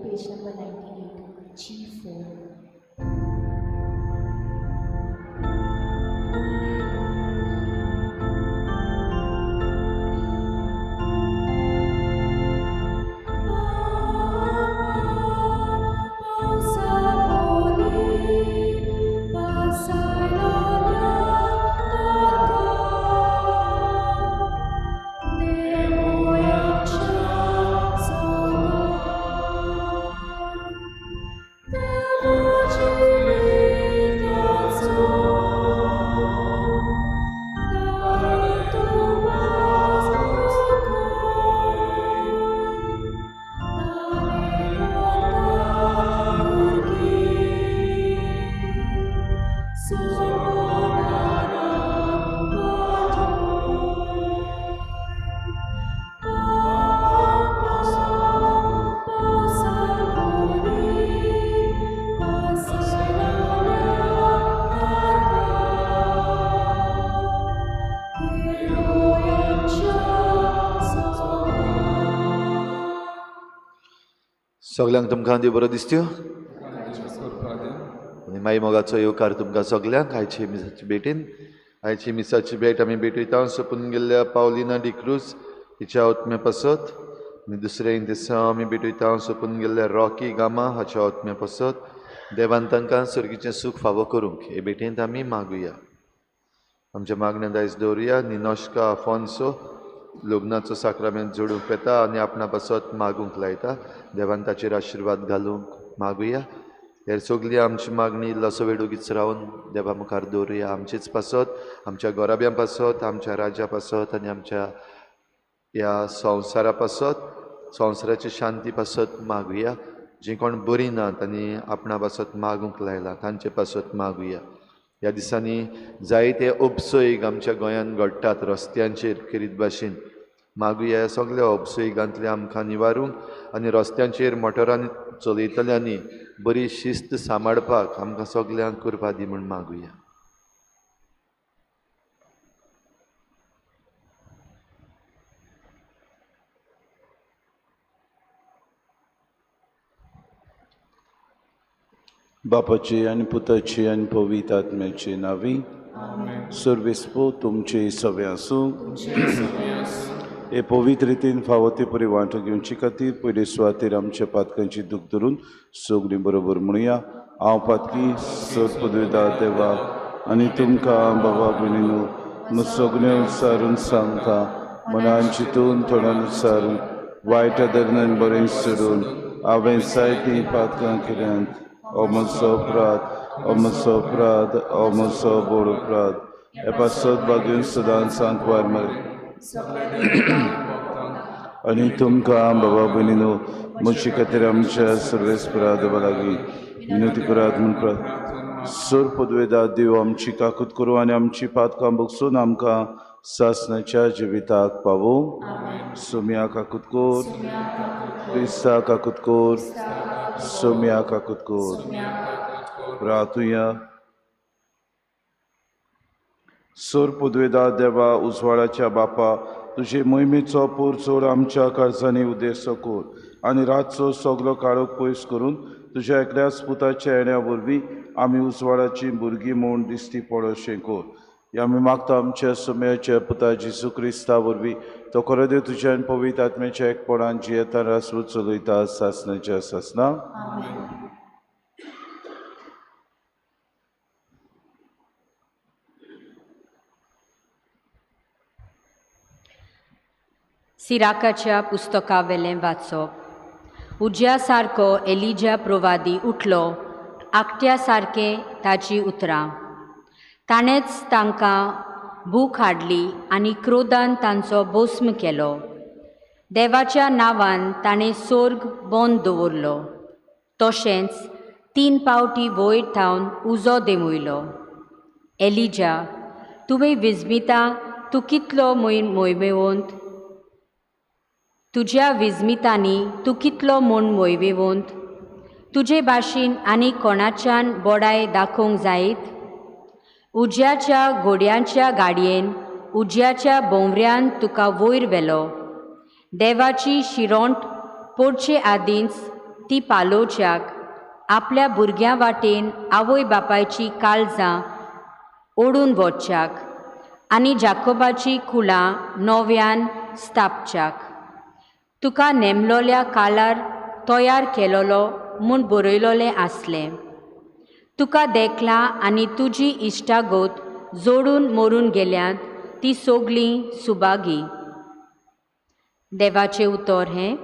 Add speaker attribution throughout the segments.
Speaker 1: Page number 98, G4.
Speaker 2: सगल्यांक तुमकां देव बरो दिसत्यो आनी माई मोगाचो येवकार तुमकां सगल्यांक आयचे मिसाचे भेटीन. आयची मिसाची भेट आमी भेटयता सोंपून गेल्ल्या पावलिना डिक्रूज हिच्या आत्म्या पासत आनी दुसऱ्या दिसा आमी भेटयता सोंपून गेल्ल्या रॉकी गामा हाच्या आत्म्या पासत. देवान तांकां सर्गीचें सूख फावो करूंक हे भेटेंत आमी मागुया. आमच्या मागण्या दायज दवरुया. निनोश्का आफोन्सो लग्नाचो साक्रामेंत जोडूंक येता आनी आपणा पासत मागूंक लायता. देवान ताचेर आशिर्वाद घालूंक मागुया. हेर सगळी आमची मागणी इल्लोसो वेळ ओगीच रावन देवा मुखार दवरुया. आमचेच पासत, आमच्या गोराब्यां पासत, आमच्या राज्या पासत आनी आमच्या ह्या संवसारा पासत, संवसाराची शांती पासत मागुया. जी कोण बरी नात आनी आपणा पासत मागूंक लायला तांचे पासत मागुया. ह्या दिसांनी जायते उपसोयीक आमच्या गोंयांत घडटात रस्त्यांचेर खेरीत भाशेन. मागुया सगल्या उपसोयिकांतले आमकां निवारूंक आनी रस्त्यांचेर मोटरांनी चलयतल्यांनी बरी शिस्त सांबाळपाक आमकां सगल्यांक कृपा दी म्हूण मागुया.
Speaker 3: बापाची आनी पुताची आनी पवित्र आत्म्याची नावी. सर्वेस्पो तुमचे सवे आसूं. हे पवित्र रितीन फावो ते परी वांटो घेवचे खातीर पयले सुवातेर आमच्या पातकांची दूख धरून सगळीं बरोबर म्हणुया. हांव पातकी सर पदवेदा देवा आनी तुमकां बाबा भयणीनू म्हूण सगळें उच्चारून सांगता, मनान चिंतून थोड्यान उच्चारून वायट दरम्यान बरें सोडून हांवें जायतीं पातकां केल्यांत. ओ म्हजो अपराध, ओ म्हजो अपराध, ओ म्हजो व्हड अपराध. हे पासत बागेवन सदांच सांकवार मरे आनी तुमकां बाबा भयणीनू म्हजे खातीर आमच्या सर्वेस्परा देवा लागीं विनंती करात म्हूण. सर पदवेदा देव आमची काकूत करूं आनी आमची पातकां बगसून आमकां सासणाच्या जिविताक पावूं. सोम्या काकूत कोर, क्रिस्ता काकूत कोर, सोम्या काकूत कोर. प्रातुया. सोर पदवेदा देवा उजवाडाच्या बापा, तुजे मोहिमेचो पोरचोड आमच्या काळजांनी उद्देश कोर आनी रातचो सगलो काळोख पयस करून तुज्या एकल्याच पुताच्या येण्या वरवीं आमी उजवाडाची भुरगीं म्हूण दिश्टी पडोशें कोर. हे आमी मागता आमच्या सोम्याच्या पुता जेजू क्रिस्ता वरवीं, तो खरो देव तुज्या आनी पवित्र आत्म्याच्या एकपणान जियेता रासवत चलयता सासणाच्या सासना.
Speaker 4: सिराकाच्या पुस्तकावेलें वाचप. उज्या सारको एलिजा प्रवादी उठलो, आकट्या सारकें ताची उतरां. ताणेंच तांकां भूक हाडली आनी क्रोधान तांचो भस्म केलो. देवाच्या नांवान ताणें सोर्ग बंद दवरलो, तशेंच 3 पावटी वयर थावन उजो देंवयलो. एलिजा, तुवें विजमिता तूं कितलो मोयमेवंत, तुज्या विजमितांनी तूं कितलो म्हूण मोयवेवंत. तुजे भाशेन आनी कोणाच्यान बोडाय दाखोवंक जायत? उज्याच्या घोड्यांच्या गाडयेन, उज्याच्या भोंवऱ्यान तुका वयर व्हेलो. देवाची शिरोंट पडचे आदींच ती पालोवच्याक, आपल्या भुरग्यां वाटेन आवय बापायची काळजां ओडून वचच्याक आनी जाकोबाची कुळां नव्यान स्थापच्याक. तुका नेमलोल्या काळार तयार केलोलो म्हूण बरयलोलें आसलें. तुका देखलां आनी तुजी इश्टागत जोडून मरून गेल्यांत ती सगळीं सुभागी. देवाचें उतर हें.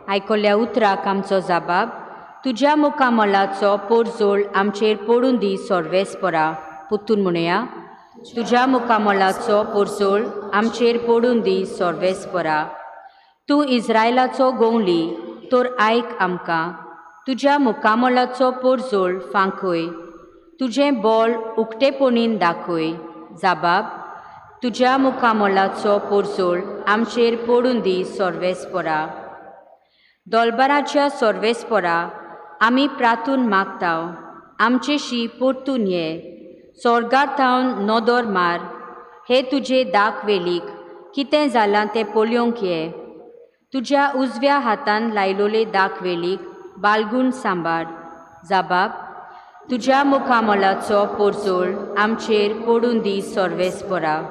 Speaker 4: आयकल्ल्या उतराक आमचो जबाब. तुज्या मुखामळाचो पोरजोळ आमचेर पडून दी सर्वेस्परा. पुतून म्हणया, तुज्या मुखामळाचो पोरजोळ आमचेर पडून दी सर्वेस्परा. तूं इस्रायलाचो गोंवली तर आयक आमकां. तुज्या मुखामळाचो पोरजोळ फांकय, तुजें बोल उक्तेपणीन दाखय. जबाब, तुज्या मुखामळाचो पोरजोळ आमचेर पडून दी सर्वेस्परा. दोलबाराच्या सर्वेस्परा, आमी प्रातून मागताव, आमचेशी परतून ये. स्वर्गार थावन नदर मार, हे तुजे दाक वेलीक कितें जालां तें पळोवंक ये. तुज्या उजव्या हातान लायलोले दाक वेलीक बालगूण सांबाळ. जबाब, तुज्या मुखामळाचो पोरजोळ आमचेर पडून दी सर्वेस्परा.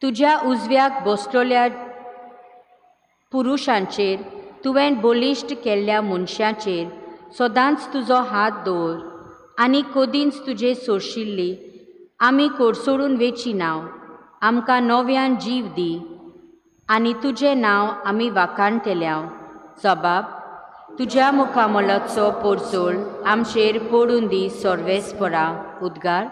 Speaker 4: तुज्या उजव्याक बसलोल्या पुरुशांचेर, तुवें बळिश्ट केल्ल्या मनशाचेर सदांच तुजो हात दवर आनी कदींच तुजे सोंशिल्ली आमी कोडसोडून वेची नांव. आमकां नव्यान जीव दी आनी तुजें नांव आमी वाखाणटल्याव. जबाब, तुज्या मुखामळाचो पोरजोळ आमचेर पडून दी सर्वेस्परा. उद्गार.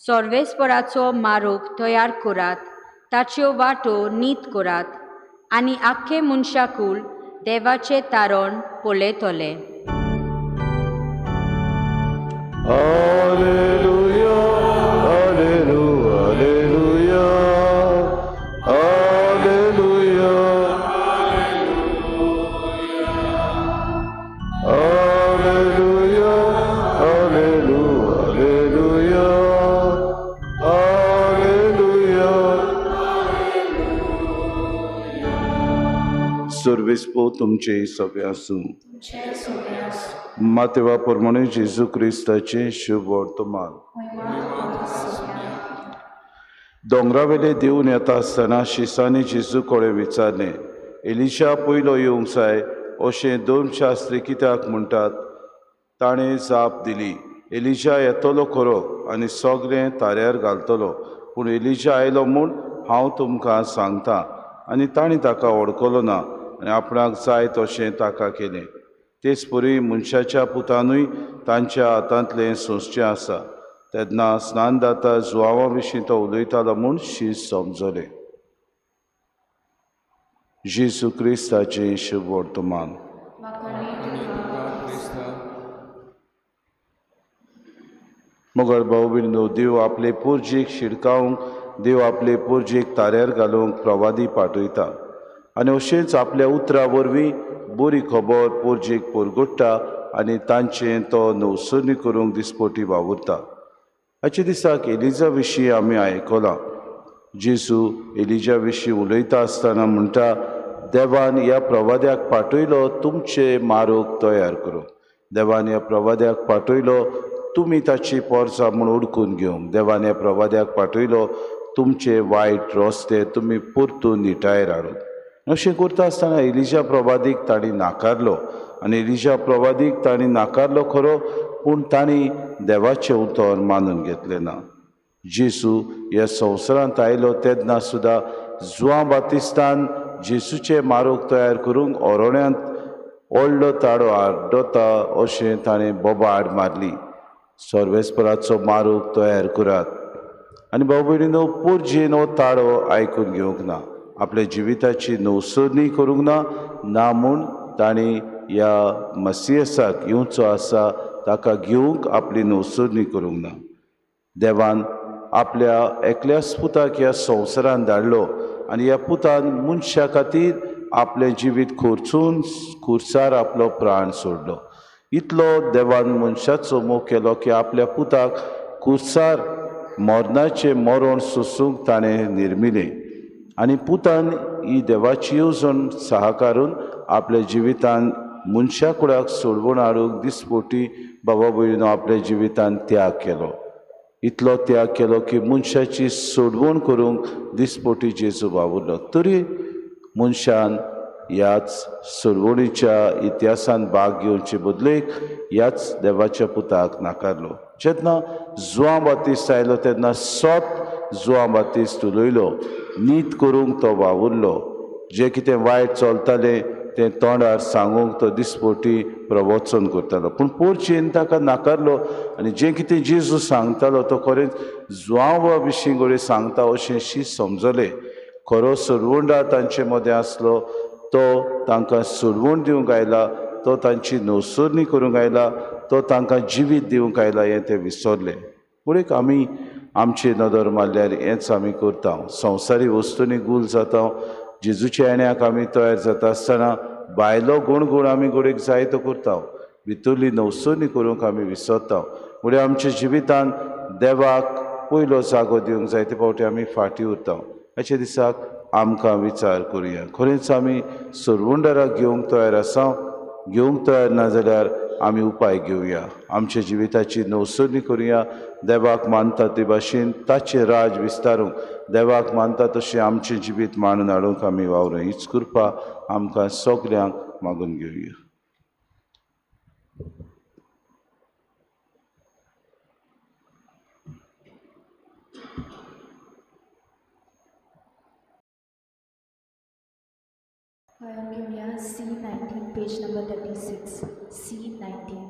Speaker 4: सर्वेस्पराचो मारोग तयार करात, ताच्यो वाटो नीत करात आनी आख्खे मनशाकूल देवाचें तारण पळयतले.
Speaker 3: Alleluia, alleluia, alleluia, alleluia, alleluia, alleluia, alleluia. सर्वेस्पो तुमचे सगळे आसूं. मातेवा प्रमाणे जेजू क्रिस्ताचें शुभ वर्तमान. दोंगरावेले देवून येता आसतना शिसांनी जेजू कडेन विचारलें, एलिशा पयलो येवंक जाय अशें धर्मशास्त्री कित्याक म्हणटात? ताणें जाप दिली, एलिशा येतलो खरो आनी सगळें ताऱ्यार घालतलो, पूण एलिशा आयलो म्हूण हांव तुमकां सांगता. आनी ताणें ताका वळखलो ना आनी आपणाक जाय तशें ताका केलें. तेच परी मनशाच्या पुतानूय तांच्या हातांतलें सोंसचें आसा. तेन्ना स्नानदाता जुआवा विशीं तो उलयतालो म्हूण शीस समजलें. जेजू क्रिस्ताचें शुभ वर्तमान. मगर भाव भयणीनो, देव आपले पुर्जेक शिडकावंक, देव आपले पुर्जेक ताऱ्यार घालूंक प्रवादी पाठयता आनी अशेंच आपल्या उतरा वरवीं बरी खबर पोरजेक पोरगोडटा आनी तांचें तो नवसरणी करूंक दिसपटी वावुरता. हाचे दिसाक एलिजा विशीं आमी आयकलां. जेजू एलिजा विशीं उलयता आसतना म्हणटा, देवान ह्या प्रवाद्याक पाठयलो तुमचे मारोग तयार करूंक. देवान ह्या प्रवाद्याक पाठयलो तुमी ताची पोरसां म्हूण उडकून घेवंक. देवान ह्या प्रवाद्याक पाठयलो तुमचे वायट रस्ते तुमी परतून निटायेर हाडूंक. अशें करता आसतना एलिजा प्रवादीक तांणी नाकारलो आनी एलिजा प्रवादीक तांणी नाकारलो खरो, पूण तांणी देवाचें उतर मानून घेतलें ना. जेजू ह्या संवसारांत आयलो तेन्ना सुद्दां जुआंव बातिस्तान जेजूचें मारोग तयार करूंक ओरोण्यांत व्हडलो ताळो आड्डता अशें ताणें बोबाड मारली, सर्वेस्पराचो मारोग तयार करात. आनी भाव भयणीनो, पोरजेन हो ताळो आयकून घेवंक ना. आपल्या जिविताची नवसरणी करूंक ना, ना म्हूण तांणी ह्या मसियसाक येवचो आसा ताका घेवंक आपली नवसरणी करूंक ना. देवान आपल्या एकल्याच पुताक ह्या संवसारान धाडलो आनी ह्या पुतान मनशा खातीर आपलें जिवीत खर्चून खुर्सार आपलो प्राण सोडलो. इतलो देवान मनशाचो मोग केलो की आपल्या पुताक खुर्सार मरणाचें मरण सोसूंक ताणें निर्मिलें आनी पुतान ही देवाची येवजण साहकारून आपल्या जिवितान मनशा कुडाक सोडवण हाडूंक दिसपोटी बाबा भयणीनो आपल्या जिवितान त्याग केलो. इतलो त्याग केलो की मनशाची सोडवण करूंक दिसपोटी जेजू वावुरलो. तरी मनशान ह्याच सोडवणीच्या इतिहासान भाग घेवचे बदलेक ह्याच देवाच्या पुताक नाकारलो. जेन्ना जुआंव बातिस्त आयलो तेन्ना सत जुआंव बातिस्त उलयलो, नीत करूंक तो वावुरलो, जें कितें वायट चलतालें तें तोंडार सांगूंक तो दिसपोटी प्रवचन करतालो. पूण पोरचेन ताका नाकारलो आनी जें कितें जेजू सांगतालो तो खरेंच जुआंवा विशीं घडये सांगता अशें शी समजलें. खरो सोडवणदार तांचे मदें आसलो, तो तांकां सोडवण दिवंक आयला, तो तांची नवसरणी करूंक आयला, तो तांकां जिवीत दिवंक आयला हें ते विसरले. फुडें आमी आमची नदर मारल्यार हेंच आमी करता, संवसारी वस्तूंनी गुल जाता. जेजूच्या येण्याक आमी तयार जाता आसतना भायलो गुणगुण आमी घडयेक जाय तो करता, भितरली नवसरणी करूंक आमी विसरता. फुडें आमच्या जिवितान देवाक पयलो जागो दिवंक जाय ते फावटी आमी फाटीं उरता. हाच्या दिसाक आमकां विचार करुया, खरेंच आमी सोडवणदाराक घेवंक तयार आसा, घेवंक तयार ना जाल्यार आमी उपाय घेवया, आमच्या जिविताची नवसरणी करुया, देवाक मानता ते भाशेन ताचें राज विस्तारूंक, देवाक मानता तशें आमचें जिवीत मांडून हाडूंक आमी वावरूं. हीच कृपा आमकां सगल्यांक मागून घेवया.
Speaker 1: घेवया C19, page number 36. C19.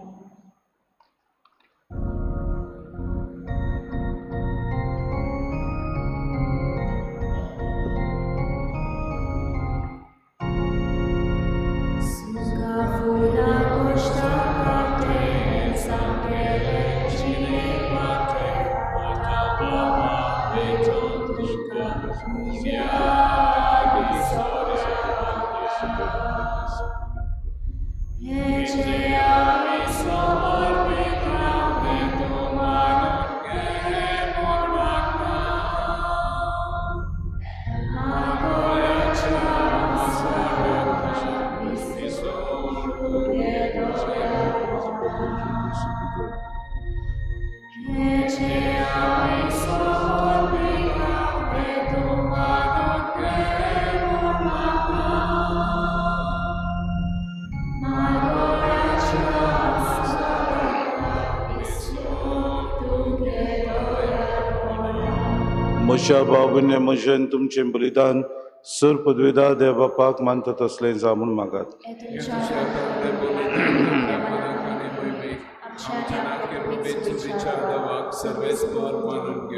Speaker 3: म्हज्या बाबूने म्हजें तुमचें बलिदान सर पदवेदार देव बापाक मानता तसलें जावं म्हूण मागात.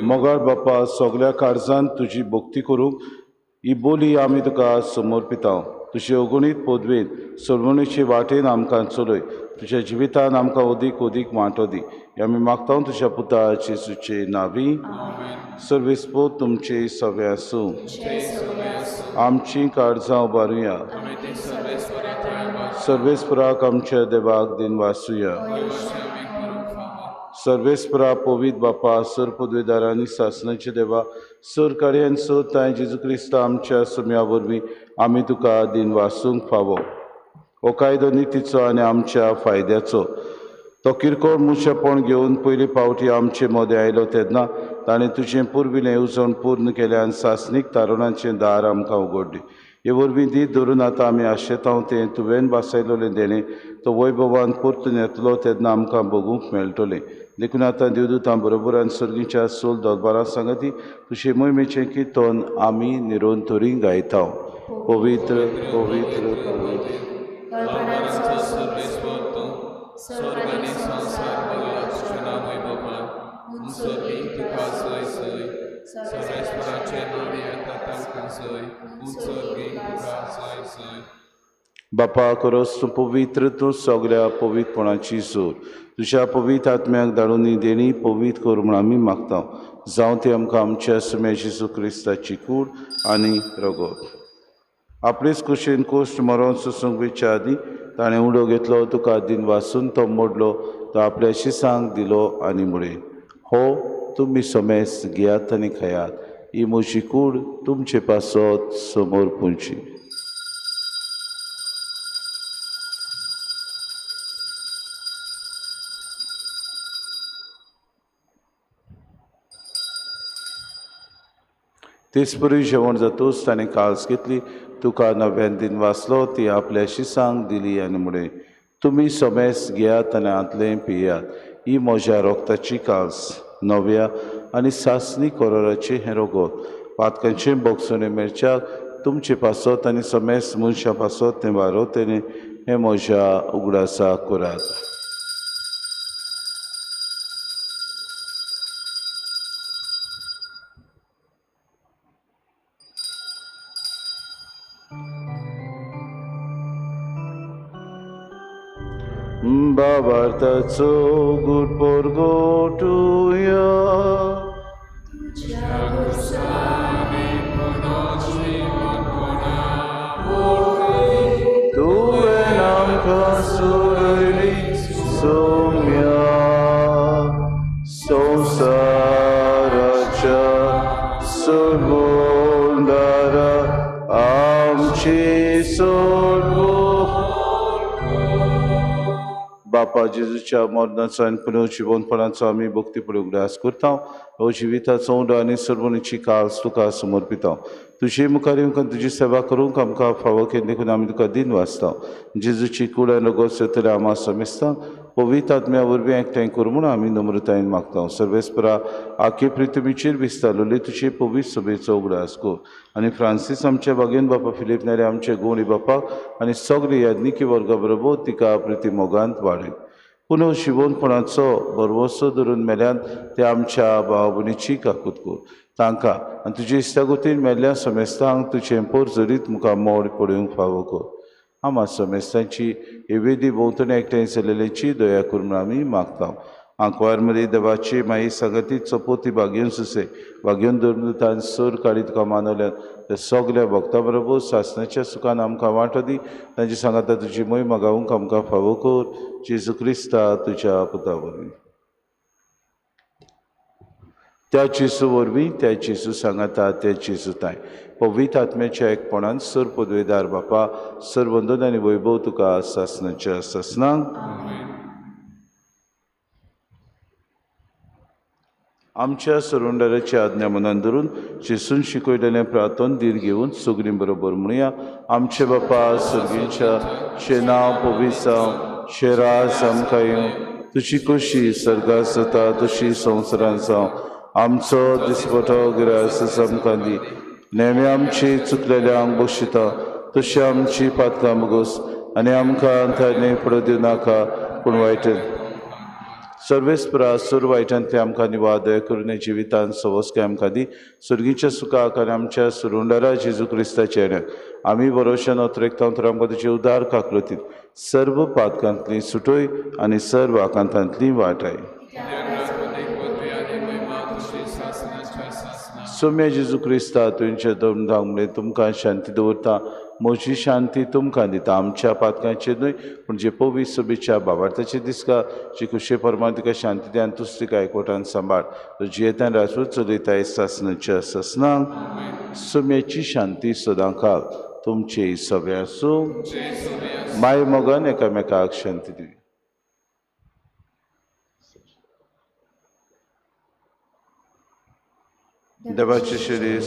Speaker 3: मोगाळ बापा, सगल्या काळजान तुजी भक्ती करूंक ही बोली आमी तुका समर्पिता. तुजे अगणीत पदवेन सोडवणीचे वाटेन आमकां चलय, तुज्या जिवितान आमकां अदीक अदीक वांटो दी. हे आमी मागता तुज्या पुता जेजूचे नांवी. सर्वेस्पोत तुमचे सगळे आसूं. आमची काळजां उबारुया, सर्वेस्पराक आमच्या देवाक दिन वासुया. सर्वेस्परा पवित्र बापा, सर पदवेदार आनी सासणाचे देवा, सर कार्यान सर तांय जेजू क्रिस्त आमच्या सुम्या वरवीं आमी तुका दिन वासूंक फावो. हो कायदो नितीचो आनी आमच्या फायद्याचो. तो किरकोळ मनशापण घेवन पयले फावटी आमचे मदें आयलो तेन्ना ताणें तुजें पुर्विल्लें येवजण पूर्ण केलें आनी सासणीक तारुणाचें दार आमकां उगडलें. हे वरवीं दीत धरून आतां आमी आशेता तें तुवें भासयलेलें देणें तो वैभवान परतून येतलो तेन्ना आमकां बगूंक मेळटलें. देखून आतां देवदूतां बरोबर आनी सर्गीच्या सोल दरबारां सांगती तुजे मोहिमेचें किर्तन आमी निरंतरी गायता. पवित्र पवित्र पवित्र बापा खरोच तूं पवित्र, तूं सगळ्या पवित्रपणाची जोर. तुज्या पवित्र आत्म्याक धाडून ही देणी पवित्र कर म्हूण आमी मागता. जावं ती आमकां आमच्या सुम्या जेजू क्रिस्ताची कूड आनी रगत. आपलेच कुशीन कोश्ट मरोन सोसूंक वयच्या आदीं ताणें उडो घेतलो, तुका दिन वासून तो मोडलो, तो आपल्या शिसांक दिलो आनी म्हळें, हो तुमी समेस घेयात आनी खायात, ही म्हजी कूड तुमचे पासत समोर पुंची. तेचपरी जेवण जातूच ताणें काल्स घेतली, तुका नव्यान दिन वाचलो, ती आपल्या शिसांक दिली आनी म्हळें, तुमी समेस घेयात आनी हांतलें पियात, ही म्हज्या रोगताची काल्स, नव्या आनी सासणी कोरोराचें हें रोगत. पातकांचें भोगसणें मेळच्याक तुमचे पासत आनी समेस मनशां पासत तें वारोतें हें म्हज्या उगडासा करात. बाबार्थाचो गुड पोरगोटुया तुवें आमकां सोडयली सोम्या संवसाराच्या सोडवणदारा आमची सोडवण. बापा जेजूच्या मरणाचो आनी पुनर्जिवनपणाचो आमी भक्तीपूर्वक उगडास करता. हो जिविताचो उंडो आनी सर्वणीची काल्स तुका समर्पिता. तुजे मुखार येवंक आनी तुजी सेवा करूंक आमकां फावो केली देखून आमी तुका दिन वाचता. जेजूची कूड आनी रगत सोदतले आमा समेस्ता पवित्र आत्म्या वरवीं एकठांय कर म्हूण आमी नम्रतायेन मागता. सर्वेस्परा आखे पृथ्वीचेर विस्तारलेली तुजे पवित्र सभेचो उगडास कर आनी फ्रांसीस आमच्या बागेन बापा फिलीप नेरे आमचे गोंडी बापाक आनी सगळे याज्ञिकी वर्गा बरोबर तिका प्रिती मोगांत वाडय. पुनः शिवोनपणाचो भरवसो धरून मेल्यान ते आमच्या भाव भयणीची काकूत कर. तांकां आनी तुजे इश्टागतीन मेल्ल्या समेस्तांक तुजें पोर जरीत मुखार मोड पळोवंक फावो कर. आमा समेस्तांची हे वेदी भोंवतणी एकठांय जाल्ल्याची दया कर म्हूण आमी मागता. आंकवार मरे देवाची माई सगती चपोती बागेवन सुसे बागेवन धर्मदूतान सोर काडी तुका मानवल्यान त्या सगल्या भक्ता बरोबर सासणाच्या सुखान आमकां वांटो दी. तांची सांगाता तुजी मोहिमा गावूंक आमकां फावो कर. जेजू क्रिस्ता तुज्या पुता वरवीं. त्या जेजू वरवीं, त्या जेजू सांगाता, त्या जेजू ताय पवित्र आत्म्याच्या एकपणान सर पदवेदार बापा सर वंदन आनी वैभव तुका सासणाच्या सासणांक. आमच्या सरुंडाराची आज्ञा मनान धरून जेजून शिकयलेलें प्रार्थन धीर घेवन सगळीं बरोबर म्हणुया. आमचे बापा सर्गींच्या शे नांव पवित्र जावं, शे राज आमकां येवं, तुजी खोशी सर्गात जाता तशी संवसारांत जावं. आमचो दिसपटो गिरास आमकां दी. नेमे आमची चुकलेल्यांक बक्षिता तशी आमची पातकां बगोस आनी आमकां अंतरणे पडो दिवं नाका पूण वायट सर्वेस्परा सुर वायटांतले आमकां निवार दया करून जिवितान सवस्काय आमकां दी. सुर्गीच्या सुखाक आनी आमच्या सुरुंडारा जेजू क्रिस्ताच्या येण्याक आमी भरोश्यान अत्रेकता तर आमकां तुजे उदार काकलतीत सर्व पातकांतली सुटोय आनी सर्व आकांतांतली वाटाय. सोम्या जेजू क्रिस्ता तुमच्या धर्मधांक म्हणलें तुमकां शांती दवरता, म्हजी शांती तुमकां दिता. आमच्या पातकांचेर न्हय पूण जे पवित्र सभेच्या बाबार्थाचे दिसका जी खुशे परमाण तिका शांती दी आनी तूच तिका एकवटान सांबाळ. जियेतान राजूच चलयताय सासणाच्या सासणांक. सोम्याची शांती सदांकाळ तुमचे सगळे आसूं. माय मोगान एकामेकाक शांती दिवी. देवाचे शरीर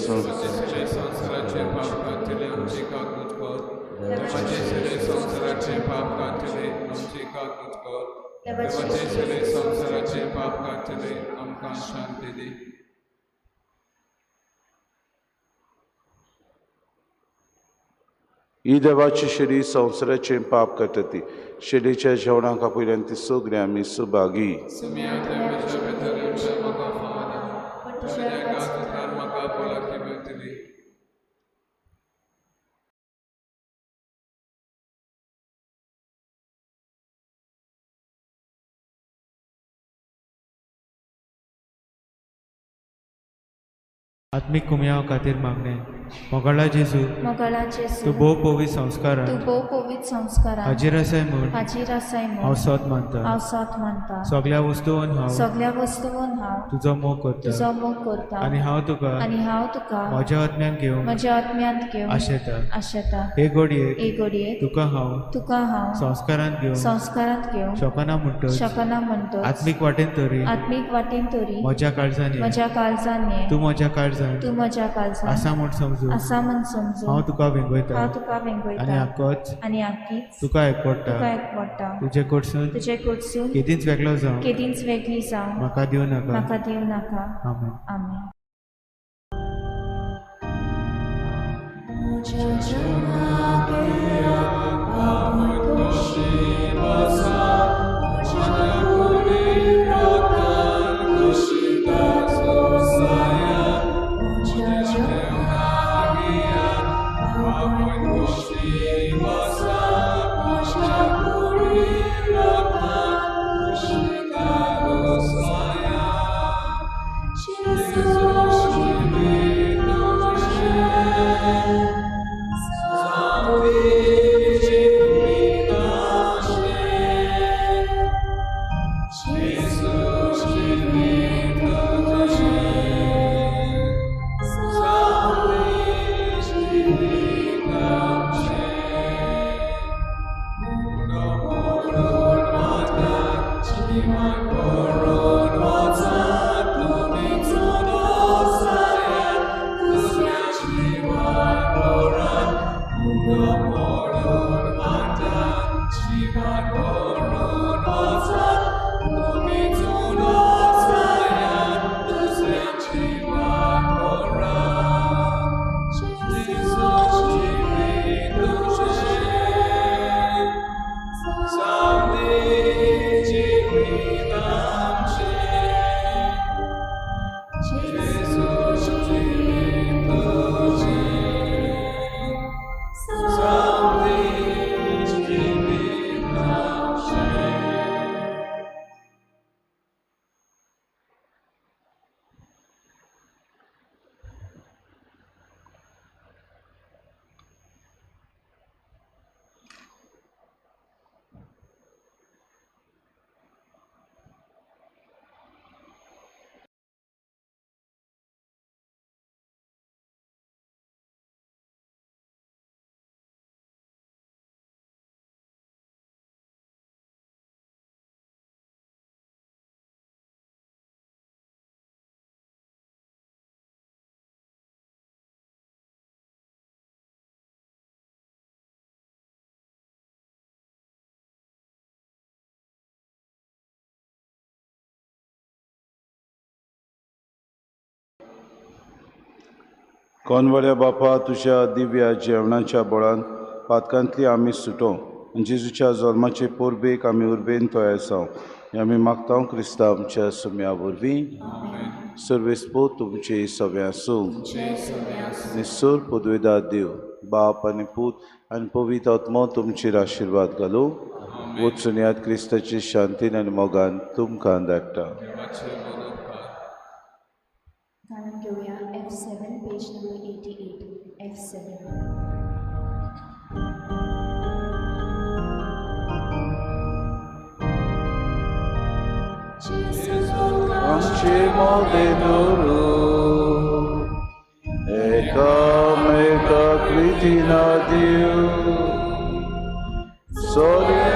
Speaker 3: ही देवाची शरीर संवसाराचें पाप काडटा ती शरीच्या जेवणाक आपयल्यान ती सगळीं आमी सुभागी.
Speaker 5: आत्मीक कुमयाव खातीर मागणें. मोगाळा जेजू,
Speaker 1: मोगाळा जेजू,
Speaker 5: तूं भोव पवित्र संस्कारान,
Speaker 1: तूं भोव पवित्र संस्कारान
Speaker 5: हाजीर आसाय म्हूण,
Speaker 1: हाजीर आसाय म्हूण
Speaker 5: हांव सोद मानता,
Speaker 1: हांव सोद मानता.
Speaker 5: सगळ्या वस्तून हांव,
Speaker 1: सगळ्या वस्तून हांव
Speaker 5: तुजो मोग करता,
Speaker 1: तुजो मोग करता
Speaker 5: आनी हांव तुका,
Speaker 1: आनी हांव तुका
Speaker 5: म्हज्या आत्म्यान घेवंक,
Speaker 1: म्हज्या आत्म्यांत घेवंक
Speaker 5: आशेता.
Speaker 1: आशेता.
Speaker 5: हे घडयेक,
Speaker 1: हे घडयेक
Speaker 5: तुका हांव,
Speaker 1: तुका हांव
Speaker 5: संस्कारांत घेवंक,
Speaker 1: संस्कारांत घेवंक
Speaker 5: शकना म्हणटच,
Speaker 1: शकना म्हणटच,
Speaker 5: आत्मीक वाटेन तरी,
Speaker 1: आत्मीक वाटेन तरी
Speaker 5: म्हज्या काळजान ये,
Speaker 1: म्हज्या काळजान ये,
Speaker 5: तूं म्हज्या काळजान,
Speaker 1: तूं म्हज्या काळजान
Speaker 5: आसा म्हूण समजून,
Speaker 1: आसा म्हूण समजून
Speaker 5: हांव तुका वेंगयता,
Speaker 1: हांव तुका वेंगयता
Speaker 5: आनी आकोच,
Speaker 1: आनी आकीच
Speaker 5: तुका एकवडटा,
Speaker 1: तुका एकवडटा.
Speaker 5: तुजे कडसून,
Speaker 1: तुजे कडसून
Speaker 5: केदींच वेगळो जावं,
Speaker 1: केदींच वेगळी जावं
Speaker 5: म्हाका दिवं नाका.
Speaker 1: म्हाका दिवं नाका.
Speaker 5: आमेन.
Speaker 1: आमेन.
Speaker 3: कोनवड्या बापा, तुज्या दिव्या जेवणाच्या बळान पातकांतली आमी सुटो आनी जेजूच्या जल्माचे परबेक आमी उर्बेन तयार जावं हें आमी मागता क्रिस्तांव आमच्या सुम्या वरवीं. सर्वेस्पो तुमचे सगळें आसूं. निसर पदवेदार देव बाप आनी पूत आनी पवित्र आत्मो तुमचेर आशिर्वाद घालूं. वचून याद क्रिस्ताचे शांतीन आनी मोगान तुमकां धाडटा.
Speaker 1: गाणं घेऊया F7 page number 88 F7.
Speaker 3: आमचे मोदे नुरू एकामेका कृतीना दिव सोरे